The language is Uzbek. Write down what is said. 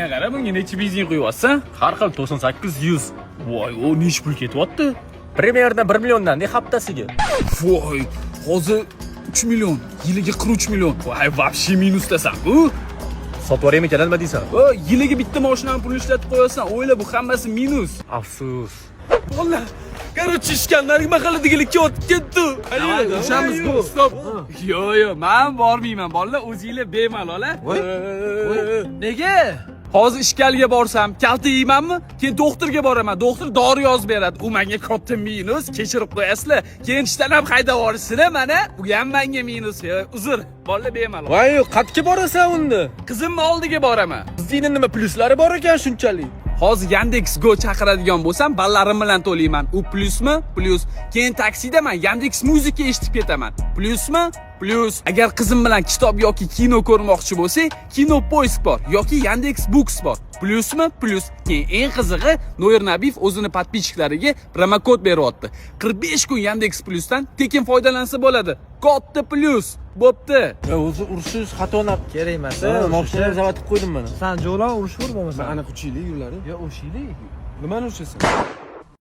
Mashinangga qara, bunga necha benzin quyapsan? Har xil, 98, 100. Voy, u necha pul ketyapti? Примерно 1 milliondan de haftasiga. Voy, hozir 3 million, yiliga 43 million. Voy, вообще minusdasan-ku. Sotib yuboraymi ekan, nima deysan? O, yiliga bitta mashinani pulini ishlatib qo'yasan. O'yla, bu hammasi minus. Afsus. Wallah, короче, ishkanlar mahalladagilar o'tib ketdi. Urushamiz bu. Стоп. Yo'q, men bormayman. Bolalar, o'zinglar bemalol, a. Nega? Hozir ishkalga borsam, kalta yeymanmi? Keyin doktorga boraman. Doktor dori yozib beradi. U menga katta minus, kechirib qo'yasizlar. Keyin ishdan ham haydab yuborishsin, mana, u ham menga minus. Yo, uzr. Bolalar, bemalol. Voy, qayerga borasan unda? Qizimni oldiga boraman. Qizingni nima plyuslari bor ekan shunchalik? Hozir Yandex Go chaqiradigan bo'lsam, ballarim bilan to'layman. U plyusmi? Plyus. Keyin taksida man Yandex Muzika eshitib ketaman. Plyusmi? Plyus. Agar qizim bilan kitob yoki kino ko'rmoqchi bo'lsak, Kino Poisk bor yoki Yandex Books bor. Plyusmi? Plyus. Keyin eng qizig'i, Noir Nabiyev o'zini подписчиklariga promokod beryapti. 45 kun Yandex Plusdan tekin foydalansa bo'ladi. Katta plyus. Bo'pti. Ya o'zi urushish xato nab. Kerak emas. Mashinani zavatib qo'ydim mana. San jo'lan, urushvur bo'lmasa. Aniq uchiylik yo'llari. Yo, urushaylik. Nimani urushasan?